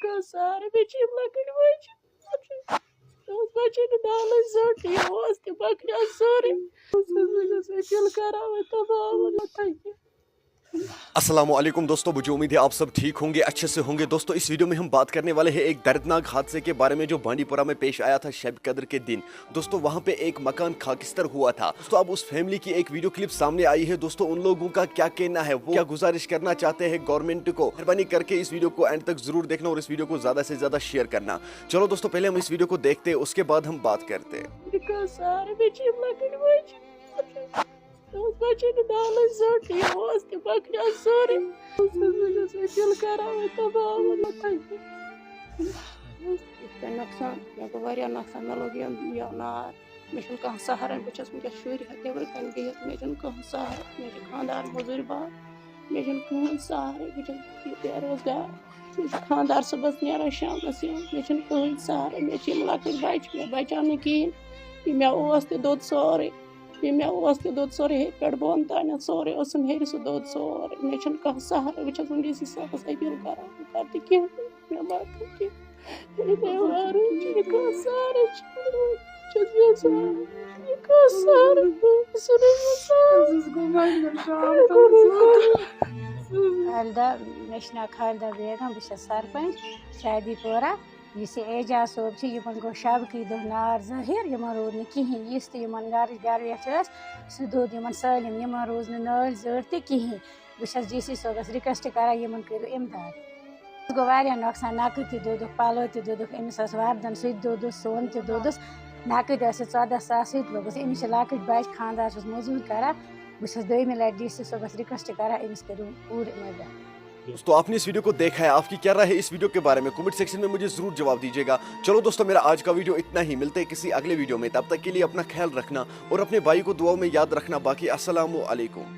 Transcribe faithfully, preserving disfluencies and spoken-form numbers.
گوٚو سارے، مےٚ چھِ یِم لۄکٕٹۍ بچہِ۔ اوس بچن نالٕچ زٔٹ، یہِ اوس تہِ بکریو سورُے۔ بہٕ چھَس أکِل کران وۄنۍ تباہ وۄنۍ تۄہہِ۔ السلام علیکم دوستو، مجھے امید ہے آپ سب ٹھیک ہوں گے، اچھے سے ہوں گے۔ دوستو، اس ویڈیو میں ہم بات کرنے والے ہیں ایک دردناک حادثے کے بارے میں جو بانڈی پورہ میں پیش آیا تھا شب قدر کے دن۔ دوستو، وہاں پہ ایک مکان خاکستر ہوا تھا۔ دوستو، اب اس فیملی کی ایک ویڈیو کلپ سامنے آئی ہے۔ دوستو، ان لوگوں کا کیا کہنا ہے، وہ کیا گزارش کرنا چاہتے ہیں گورنمنٹ کو، مہربانی کر کے اس ویڈیو کو اینڈ تک ضرور دیکھنا اور اس ویڈیو کو زیادہ سے زیادہ شیئر کرنا۔ چلو دوستو، پہلے ہم اس ویڈیو کو دیکھتے ہیں، اس کے بعد ہم بات کرتے ہیں۔ یہِ گوٚو سارے، مےٚ چھِ یِم لۄکٕٹۍ بچہِ۔ اوس بچن نالٕچ زٔٹ، یہِ اوس تہِ بکریو سورُے۔ بہٕ چھَس أکِل کران وۄنۍ تباہ وۄنۍ تۄہہِ۔ یِتھ کٔنۍ نۄقصان، مےٚ گوٚو واریاہ نۄقصان، مےٚ لوٚگ یہِ یہِ نار۔ مےٚ چھُنہٕ کانٛہہ سہارا، بہٕ چھَس وٕنکیٚس شُرۍ ہٮ۪تھ نٮ۪برٕ کَنہِ بِہِتھ، مےٚ چھُنہٕ کٕہٕنۍ سہارا، مےٚ چھِ خانٛدار موٚزوٗرۍ باو، مےٚ چھُنہٕ کٕہٕنۍ سہارا، بہٕ چھَس بے روزگار۔ مےٚ چھُ خانٛدار صُبحَس نیران شامَس یِوان، مےٚ چھُنہٕ کٕہٕنۍ سہارا، مےٚ چھِ یِم لۄکٕٹۍ بَچہِ، مےٚ بَچاو نہٕ کِہیٖنۍ۔ یہِ مےٚ اوس تہِ دوٚد سورُے، یہِ مےٚ اوس تہِ دوٚد سورُے، ہیٚرِ پٮ۪ٹھ بۄن تانٮ۪تھ سورُے اوسُم ہیٚرِ سُہ دوٚد سورُے، مےٚ چھُنہٕ کانٛہہ سہارا، بہٕ چھَس وٕنہِ ڈی سی صٲبَس أپیٖل کَران، بہٕ کَرٕ تہِ کینٛہہ، مےٚ ما کَرٕ کینٛہہ۔ یہِ مےٚ وارٕ چھُ یہِ کانٛہہ سہارا چھُ، بہٕ چھَس یَژھان، یہِ کانٛہہ سہارا، بہٕ چھَس یَژھان۔ خالدہ، مےٚ چھُ ناو خالدہ بیگم، بہٕ چھَس سرپنچ شادی پورہ۔ یُس یہِ اعجاز صٲب چھِ، یِمَن گوٚو شبکٕے دۄہ نار ظٲہِر، یِمَن روٗد نہٕ کِہیٖنۍ۔ یُس تہِ یِمَن گَرٕچ گَرویٹھ ٲس، سُہ دوٚد یِمَن سٲلِم، یِمَن روٗز نہٕ نٲلۍ زٔٹ تہِ کِہیٖنۍ۔ بہٕ چھَس ڈی سی صٲبَس رِکویسٹ کَران، یِمَن کٔرِو اِمداد۔ اَسہِ گوٚو واریاہ نۄقصان، نَقٕد تہِ دوٚدُکھ، پَلو تہِ دوٚدُکھ، أمِس ٲس وَردَن سُہ تہِ دوٚدُس، سۄن تہِ دوٚدُس۔ نَقٕد ٲس یہِ ژۄداہ ساس، سُہ تہِ لوٚگُس۔ أمِس چھِ لۄکٕٹۍ بَچہِ، خانٛدار چھُس موٚزوٗرۍ کَران۔ بہٕ چھَس دوٚیمہِ لَٹہِ ڈی سی صٲبَس رِکویسٹ کَران، أمِس کٔرِو پوٗرٕ مدد۔ دوستو، آپ نے اس ویڈیو کو دیکھا ہے، آپ کی کیا رائے ہے اس ویڈیو کے بارے میں؟ کمنٹ سیکشن میں مجھے ضرور جواب دیجیے گا۔ چلو دوستو، میرا آج کا ویڈیو اتنا ہی، ملتے ہیں کسی اگلے ویڈیو میں، تب تک کے لیے اپنا خیال رکھنا اور اپنے بھائی کو دعاؤں میں یاد رکھنا۔ باقی السلام علیکم۔